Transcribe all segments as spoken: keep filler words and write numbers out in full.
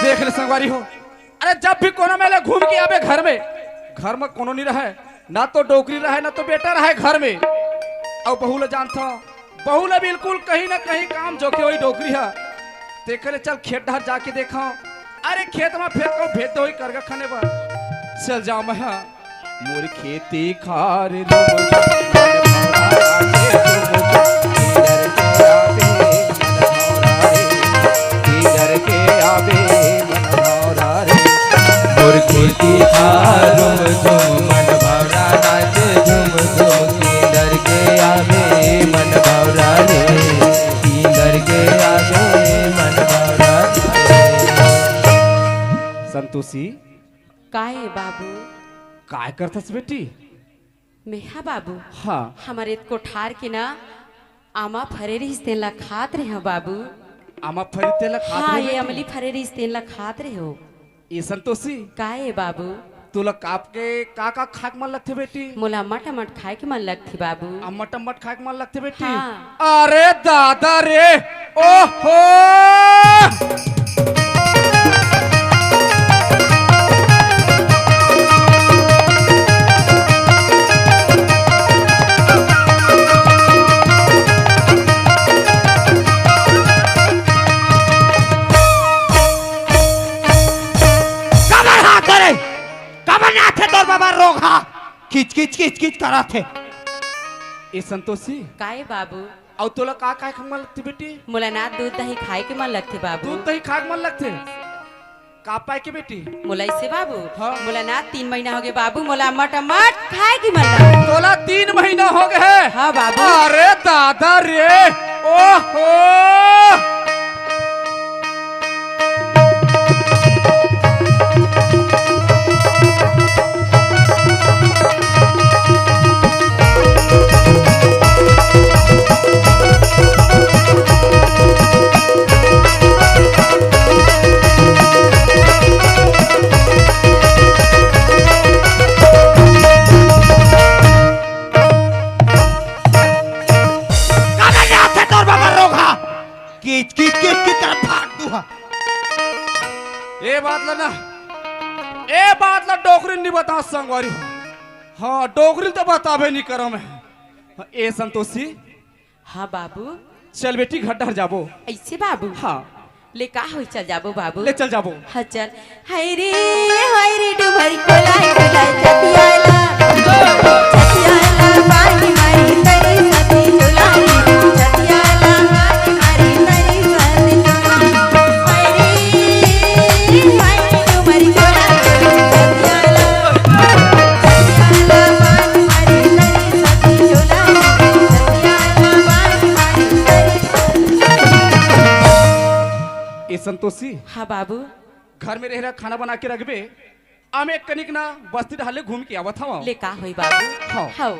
देख ले संगवारी हो, अरे जब भी कोनो मेले घूम के आबे घर में, घर में कोनो नहीं रहे, ना तो डोकरी रहे, ना तो बेटा रहे घर में। अउ बहू ल जानथव, बहू ल बिल्कुल कहीं ना कहीं काम जोखे होही डोकरी ह। तेकर ले चल खेत डहर जाके देखव। अरे खेत म फेर कहूँ भेज दे होही करगा खने बर। चल जाव मैं ह। मोर खेती खार रुम झुम, मन भौरा नाचे झुम झुम, किधर के आवे मन भौरा रे, किधर के आवे मन भौरा रे। मोर खेती खार रुम झुम, मन भौरा नाचे झुम झुम, किधर के आवे मन भौरा रे, किधर के आवे मन भौरा रे। संतोषी, काय ए बाबू? काय करथस बेटी? मेहा बाबू, हाँ। हमर एत कोठार के ना आमा फरे रहिस, तेन ला खात रेहेंव बाबू। आमा फरे तेन ला खात हाँ, रहे ये बेटी? अमली फरे रहिस, तेन ला खात रेहेंव। ए संतोषी, काय ए बाबू? तोला काप के का का खाए के मन लगथे बेटी? मोला अम्मट अम्मट खाए के मन लगथे बाबू। अम्मट अम्मट खाए के मन लगथे बेटी? हाँ। अरे दादा रे, ओहो! काबर हाथ धरे? काबर नाथे तोर बाबा रोगहा? किच किच किच किच करत हे। ए संतोषी, काय बाबू? अउ तोला का खाए के मन लगथे बेटी? मोला ना दूध दही खाए के मन लगथे बाबू। दूध दही खाए के मन लगथे? का पाए के बेटी? मोला इसे बाबू, हाँ। मोला ना तीन महीना होगे बाबू, मोला अम्मट अम्मट खाए के मन लगथे। तोला तीन महीना होगे हे? हाँ बाबू। अरे दादा रे, ओहो! काबर नाथे तोर बाबा रोगहा? किच किच किच किच कर फाड़ दूंगा। ए बात ला ना, ए बात ला डोकरी नहीं बता संगवारी हो। हाँ, डोकरी तो बताबे नहीं करो मैं। ए संतोषी, हाँ बाबू। चल बेटी, घर डहर जाबो। ऐसे बाबू? हाँ। ले का होई, चल जाबो बाबू। ले चल जाबो। हाँ चल। हाय रे, हाय रे, डुमर कोला कोला चटियाला। चटियाला बाजी मारी तरी सती चुलाई। चटियाला बाजी मारी तरी सती चुलाई। हाय रे, हाय रे, डुमर कोला कोला चटियाला। ए संतोषी, हाँ बाबू। घर में रह रहा खाना बना के रखबे, हम एक कनिक ना बस्ती डहर ले घूम के आवत हवं। ले का होई बाबू? हाँ। हाँ।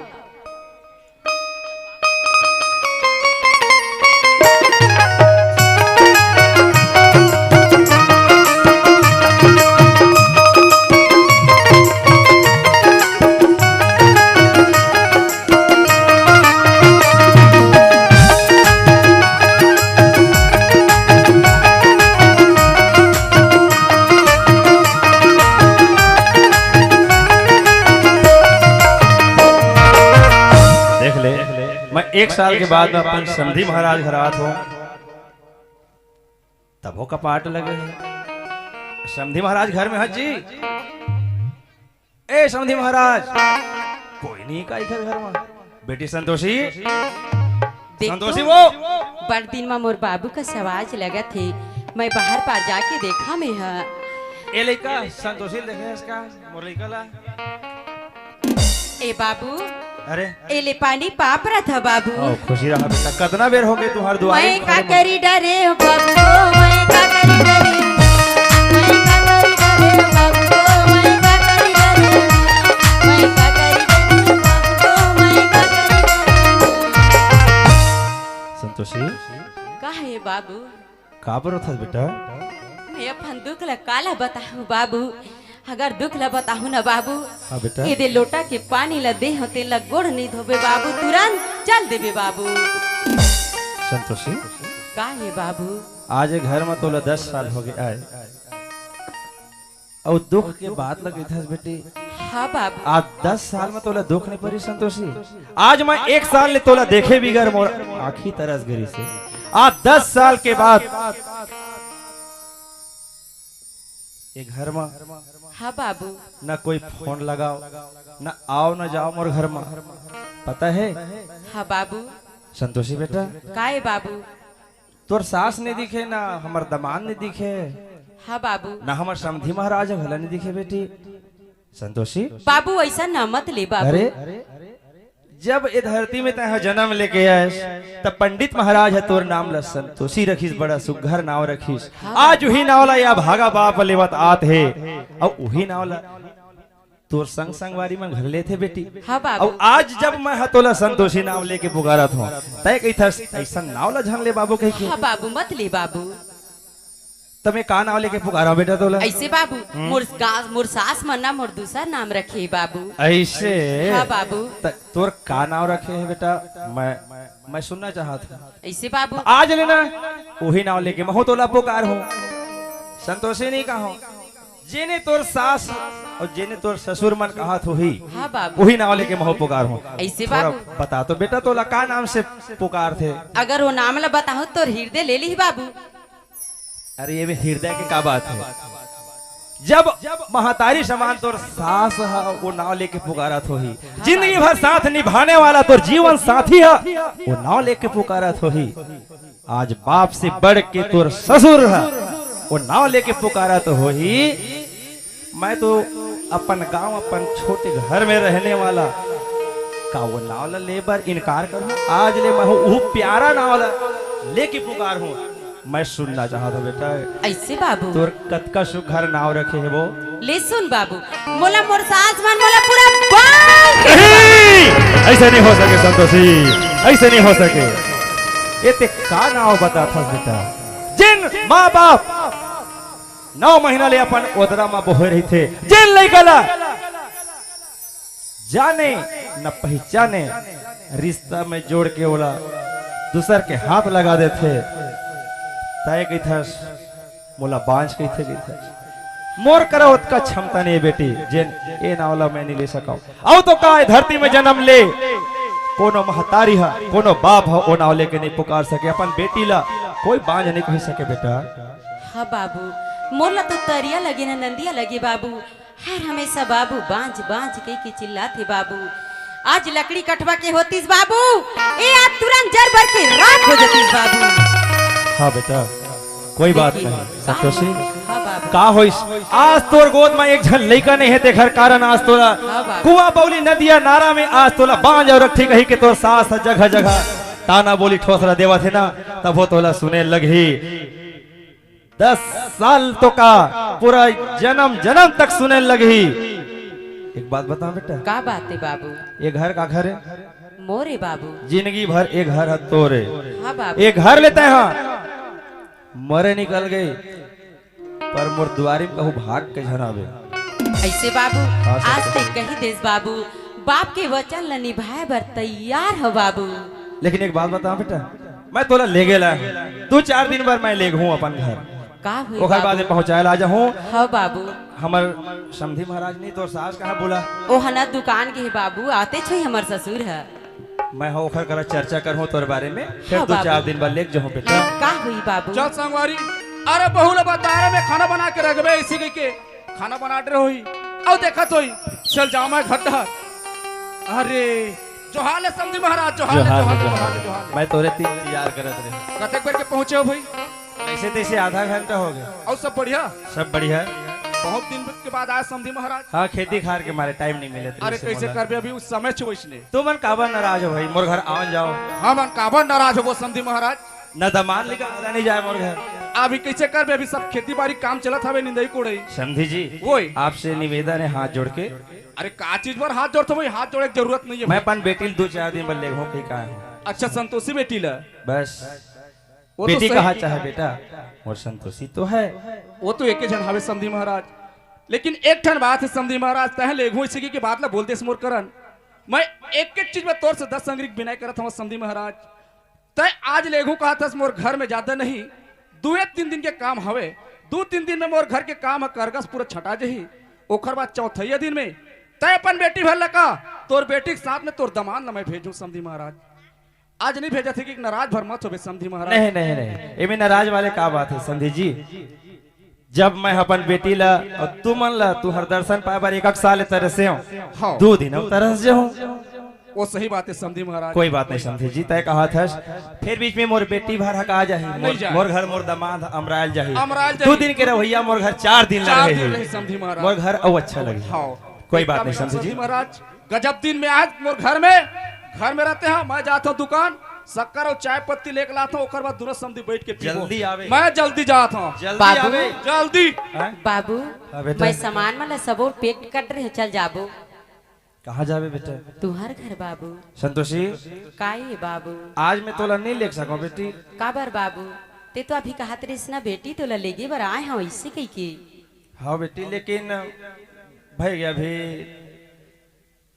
देख ले, मैं एक साल के बाद में अपन समधी महाराज घर आत हूँ, तभो कपाट लगे हे। समधी महाराज घर में हस जी? ए समधी महाराज, कोई नहीं का इखर घर में? बेटी संतोषी, देख संतोषी तो, वो। बड़ दिन में मोर बाबू का सवाज लगत हे, मैं बाहर पार जाके देखा मैं ह। ए लइका संतोषी ल देखे हस का? मोर लइका ला। ए बाबू, अरे। ए ले पानी पाप रहा था बाबू। ओ, खुशी रहा बेटा, कतना बेर हो गए तुम्हारे दुआरे मैं का खड़े करी डरे हो बाबू, मैं का करी डरे, मैं का करी डरे हो बाबू, मैं का करी डरे, मैं का करी डरे हो बाबू, मैं का करी डरे। संतोषी। का हे बाबू? का बरोथस बेटा? मैं अपन दुख ला काला बताहूँ बाबू, अगर दुख ला बताहूँ ना बाबू, हाँ बेटा। ये दे लोटा के पानी ला दे हो, तेला गोड़ नहीं धोबे बाबू, तुरंत चल देबे बाबू। संतोषी। का हे बाबू? आज ये घर में तोला दस साल हो गए आए, अउ दुख के बात ल कहिथस बेटी। हाँ बाबू। आज दस साल में तोला दुख नहीं परी संतोषी। आज मैं एक साल ले तोला देखे बिगर मोर आँखी तरस गिस हे। आज दस साल के बाद ये घर में हाँ बाबू। न कोई फोन लगाव, न आव न जाव मोर घर में। पता है? हाँ बाबू। संतोषी बेटा। का ए बाबू? तोर सास नहीं दिखे, ना हमर दमाद नहीं दिखे। हाँ बाबू। ना हमर समधी महाराज घला नहीं दिखे बेटी। संतोषी। बाबू, ऐसा ना मत ले बाबू। अरे, जब ए धरती में तैं जनम लेके आयस, तब पंडित महाराज ह तोर नाम ला संतोषी रखिस, बड़ा सुग्घर नाव रखिस। हाँ। आज उही नाव ला या भागा बाप लेवत आत हे, अउ उही नाव ला तोर संग संगवारी मन घला लेथे बेटी। हाँ बाबू। अउ आज जब मैं ह तोला संतोषी नाव लेके पुकारत हूँ, तैं कहिथस ऐसा नाव ला झन ले बाबू कहिके। हाँ बाबू, मत ले बाबू। त मैं का नाव लेके पुकारा बेटा तोला? ऐसे बाबू, हम्म। मोर गा-, मोर सास मन ना मोर दूसर नाम रखे बाबू। ऐसे? हाँ बाबू। त तोर का नाव रखे हे बेटा? मैं, मैं सुनना चाहत हूँ। ऐसे बाबू। त आज ले ना उही नाव लेके महूँ तोला पुकार हूँ। संतोषी नहीं कहूँ। जेने तोर सास अउ जेने तोर ससुर मन कहत होही, हाँ बाबू। उही नाव लेके महूँ पुकार हूँ। ऐसे थोड़ा बाबू। बता तो बेटा तोला का नाम से पुकारथे? अगर वो नाम ला बताहूँ तोर हिरदे ले लिही बाबू। अरे, ये में हिरदे के का बात हे? जब महतारी समान तोर सास ह वो नाव लेके पुकारत होही, जिंदगी भर साथ निभाने वाला तोर जीवन साथी ह वो नाव लेके पुकारत होही। आज बाप से बढ़ के तोर ससुर ह वो नाव लेके पुकारत होही। मैं तो अपन गांव, अपन छोटे घर में रहने वाला, का वो नाव ला ले बर इनकार करहूँ? आज ले महूँ उहू प्यारा नाव ला लेके पुकारहूँ। मैं सुनना चाहत हूँ बेटा। ऐसे बाबू। तोर कतका सुघर नाव रखे हे वो। ले सुन बाबू, मोला मोर सास मन मोला पूरा बांध के नहीं, ऐसे नहीं हो सके संतोषी, ऐसे नहीं हो सके। ये ते का नाव बताथस बेटा? जेन माँ बाप नौ महीना ले अपन ओदरा म बोहे रहिथे, जेन लइका ला जाने न पहिचाने, रिश्ता में जोड़ के ओला दूसर के हाथ लगा देथे, तैं कहिथस मोला बांझ कहिथे, कहिथस। मोर करा ओतका क्षमता नहीं बेटी, जेन ए नाव ला मैं नहीं ले सकव। अउ तो का ए धरती में जनम ले कोनो महतारी ह, कोनो बाप ह ओ नाव लेके नहीं पुकार सके अपन बेटी ला, कोई बांझ नहीं कहि सके बेटा। हाँ बाबू, मोर ला तो तरिया लगे ना नंदिया लगे बाबू, हर हमेशा बाबू बांझ बांझ कहिके चिल्लाथे बाबू। आज लकड़ी कटवा के होतिस बाबू, ए आज तुरंत जर बर के राख हो जतिस बाबू। हाँ बेटा, कोई बात नहीं संतोषी। हाँ बाबू। का होइस? आज तोर गोद में एक झन लइका नहीं हे, तेखर कारण आज तोला हाँ बाबू। कुआं बउली नदिया नारा में आज तोला बांझ अउ रखठी कहिके तोर सास ह जगह जगह ताना बोली ठोसरा देवत हे ना, तभो तोला सुने लगही। दस साल तो का पूरा जनम जनम तक सुने लगही। एक बात बता बेटा। का बात हे बाबू? ये घर काखर हे? मोरे बाबू। जिंदगी भर ये घर ह तोरे। हाँ बाबू। ये घर ले तैं हा मरे निकल गे, पर मोर दुआरी में कहूँ भाग के झन आबे। ऐसे बाबू, हाँ, सर। आज तैं कहि देस बाबू, बाप के वचन ल निभाए बर तैयार हो बाबू। लेकिन एक बात बता बेटा, मैं तोला लेगे ला दू चार दिन बर मैं लेगहूँ अपन घर। का हुई ओकर बाद बाबू? पहुँचाए ला जाहूँ। हाँ बाबू। हमर समधी महाराज नहीं, तोर सास कहाँ बोला? ओ हना दुकान गे हे बाबू, आते छई हमर ससुर ह। मैं ह ओखर करा चर्चा करहूँ तोर बारे में, फिर हाँ दू बाबू। चार दिन बाद लेग जाहूँ बेटा। का हुई बाबू? चल संगवारी, अरे बहू ला बता रहे मैं खाना बना के रखबे इसी के, खाना बनात रहोही, अउ देखत होही, चल जाओ मैं घर डहर। अरे, जोहार ले समधी महाराज, जोहार ले, जोहार ले, जोहार ले, जोहार ले। मैं तोरे तीन इंतजार करत रहे। कतेक बेर के पहुँचे हो भाई? ऐसे तैसे आधा घंटा हो गया। अउ सब बढ़िया? सब बढ़िया। बहुत दिन के बाद आए समधी महाराज। हाँ, खेती खार के मारे टाइम नहीं मिले तो अरे, इसे कैसे बोला। करबे अभी उस समय छे वैसने। तुमन काबर नाराज हो भाई, मोर घर आवन जाओ। हमन काबर नाराज होबो समधी महाराज? न दमांद लेकर आला नहीं जाए मोर घर। अभी कैसे करबे? अभी सब खेती बाड़ी काम चलत हवे, निंदई कोड़ई। समधी जी, ओए। आपसे निवेदन है हाथ जोड़ के। अरे का चीज बर हाथ जोड़त हो भाई? हाथ जोड़े के जरूरत नहीं है मैं भाई। अपन बेटी ल दो चार दिन बर लेगहूँ कहि का है। अच्छा, संतोषी बेटी ला? बस। वो तो बेटी सही कहा चाहे बेटा, मोर संतोषी तो है। वो तो एके झन हवे समधी महाराज, लेकिन एक ठन बात है समधी महाराज, तैं लेगहूँ इसी की बात ला बोल देस मोर करन। मैं एक एक चीज में तोर से दस अंगरी के बिनय करत हूँ समधी महाराज। तैं आज लेगहूँ कहत हस मोर घर में ज्यादा नहीं, दुए तीन दिन के काम हवे, दू तीन दिन में मोर घर के काम ह करगस पूरा छटा जही। ओकर बाद चौथैया दिन में तय अपन बेटी भर लका, तोर बेटी के साथ में तोर दमांद ल मैं भेजूं समधी महाराज। आज नहीं भेजा थे कि नाराज भर मत होबे समधी महाराज। नहीं, नहीं, नहीं, एमे नाराज वाले का बात है समधी जी? जब मैं अपन बेटी ला अउ तुमन ला तुहर दर्शन पाए बर एक, एक साल तरसे हूँ, हाँ। दू दिन अउ तरस जाहूँ। वो सही बात है समधी महाराज। कोई बात नहीं समधी जी, तय कहा थस, फिर बीच में मोर बेटी भर हका जाही, मोर, नहीं जाए। मोर घर मोर दमांद अमरायल जाही। अमरायल जाही। दू दिन के रवैया मोर घर चार दिन चार लगे दिन ही। रही समधी महाराज। मोर घर अउ अच्छा लगे। हाँ। कोई बात नहीं समधी जी। महाराज, गजब दिन में आज मोर घर में, घर में रहते हैं, मैं जाता हूँ दुकान, शक्कर अउ चाय पत्ती लेके लाता हूँ, ओकर बाद दोनों समधी बैठ के पीबो। जल्दी आवे। मैं जल्दी जाता हूँ। जल्दी बाबू। आवे। जल्दी। हैं? बाबू, हाँ, बेटा। मैं सामान मन ला सबो पैक कर रहे हूँ, चल जाबो। कहाँ जाबे बेटा? तुहर घर बाबू। संतोषी। का ये बाबू? आज मैं तोला नहीं लेके सकूँ बेटी। काबर बाबू? ते तो अभी कहत रहिस ना बेटी, तोला लेगे बर आए हूँ, इसे कही के। हाँ बेटी, लेकिन भाई अभी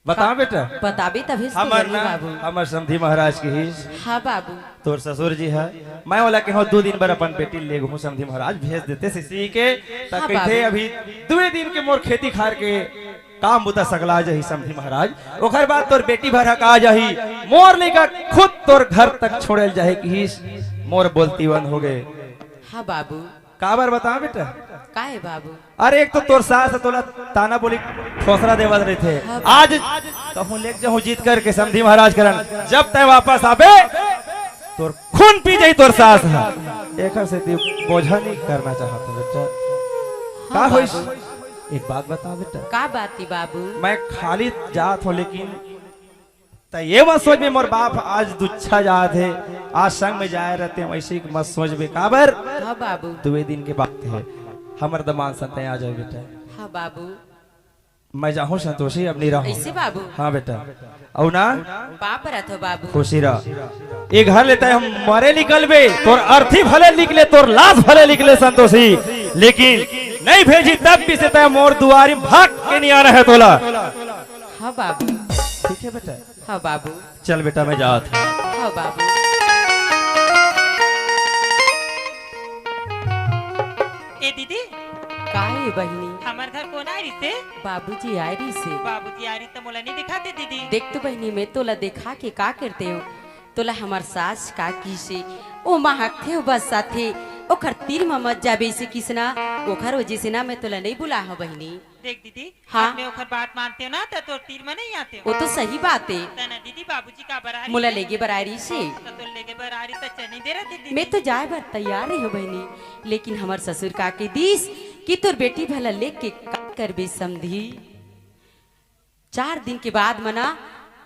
बता का-, बेटा। बताबे तभी से हमर बोली ना, बाबू। हमर समधी महाराज की ही। हाँ बाबू। तोर ससुर जी है, मैं ओला कहूँ दू दिन बर अपन बेटी ले घूम समधी महाराज भेज देते सिसी के, त हाँ कहिथे बाबू। अभी दुए दिन के मोर खेती खार के काम बुता सकला जाही समधी महाराज, ओकर बाद तोर बेटी भर हका जाही, मोर लइका खुद तोर घर तक छोड़े ल जाही किहिस, मोर बोलती बंद हो गए। हाँ बाबू। काबर बता बेटा? का है बाबू? अरे एक तो तोर सास ह तोला ताना बोली ठोसरा देवत रहिथे। हाँ। आज कहूँ लेके जाहूँ जीत करके समधी महाराज करन, जब तय वापस आबे तोर खून पी जाही तोर सास ह। एकर सेती बोझा नहीं करना चाहत बेटा। का हाँ होइस? बाबू। एक बात बता बेटा। का बात थी बाबू? मैं खाली जात हूँ लेकिन त ये मत सोचबे मोर बाप आज दुच्छा जात हे, आज संग में जाए रहते हैं, वैसे ही मत सोचबे। काबर? हाँ बाबू। दुए दिन के बात है, हमर दमांद संग तय आ जाए बेटा। हाँ बाबू। मैं जाहूँ संतोषी, अब नहीं रहूँ। ऐसे बाबू? हाँ बेटा। अउ ना? पाँव परत हो बाबू। खुशी रह। ये घर ले तय हम मरे निकलबे, तोर अर्थी भले निकले, तोर लाश भले निकले संतोषी, लेकिन नहीं भेजी तब भी से तय मोर दुआरी भाग के नहीं आना है तोला। हाँ बाबू। ठीक है बेटा। हाँ बाबू। चल बेटा, मैं जात हूँ। हाँ बाबू। ए दीदी। का हे बहिनी? हमर घर कोन आय रिसे? बाबूजी आय रिसे। बाबूजी आय रिसे त मोला नहीं दिखाते दीदी। देख तो बहिनी, मैं तोला देखा के का करते हो? तोला हमर सास का किसे? ओ महकथे, ओ बस आथे, ओखर तीर म मत जाबे इसे किसना, ओखर वजह से ना मैं तोला नहीं बुला हूँ बहिनी। देख दीदी, हाँ। अब मैं ओखर बात मानते हो ना, त तोर तीर में नहीं आते हो। वो तो सही बात है। त ना दीदी, बाबूजी का बरारी मोला है? लेगे बरारी से। त तोर लेगे बरारी त चने दे रहे दीदी। मैं तो जाए बर तैयार रही हूँ बहिनी, लेकिन हमर ससुर का के दीस कि तोर बेटी भला लेके का करबे समधी। चार दिन के बाद मना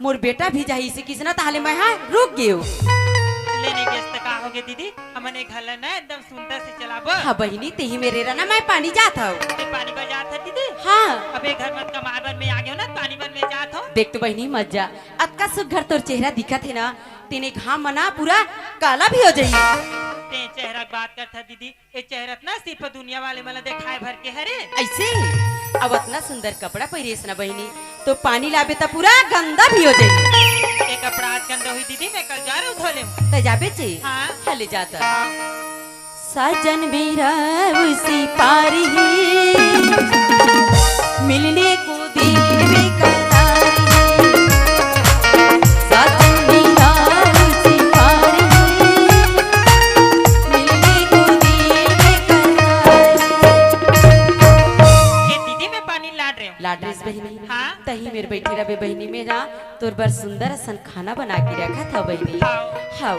मोर बेटा भी जाही इसे किसना, ताहले मैं हा रुक गेव। ले नहीं गेस त का होगे दीदी, हमन ए घर ला ना एकदम सुंदर से चलाबो। हाँ बहिनी, तेही मेरे रहना, मैं पानी जात हव। ए पानी बर जात है दीदी? हाँ। अबे घर मत कमाए बर मैं आ गेव ना, पानी बर मैं जात हव। देख तो बहिनी मत जा, अतका सुघर तोर चेहरा दिखत है ना, तेने घाम मना पूरा काला भी हो जाही। ते चेहरा के बात करत है दीदी, ए चेहरा त ना सिर्फ दुनिया वाले मन ला देखाए भर के हरे। ऐसे? अब अतना सुंदर कपड़ा पहिरेस ना बहिनी, तो पानी लाबे त पूरा गंदा भी हो जाही। ए कपड़ा आज गंदा हुई दीदी, मैं कल जा रहा हूँ धो ले। त जाबे चे? हाँ। हले जाता। साजन मेरा उसी पार ही मिलने को दिल बेकरार है। साजन मेरा उसी पार ही मिलने को दिल बेकरार है। ए दीदी, मैं पानी लाड रहे हूँ। लाड रहे बहिनी। हाँ। तही मेर बैठी रहबे बहिनी, मैं ना तोर बर सुंदर असन खाना बना के रखा था बहिनी। हाँ। हाँ।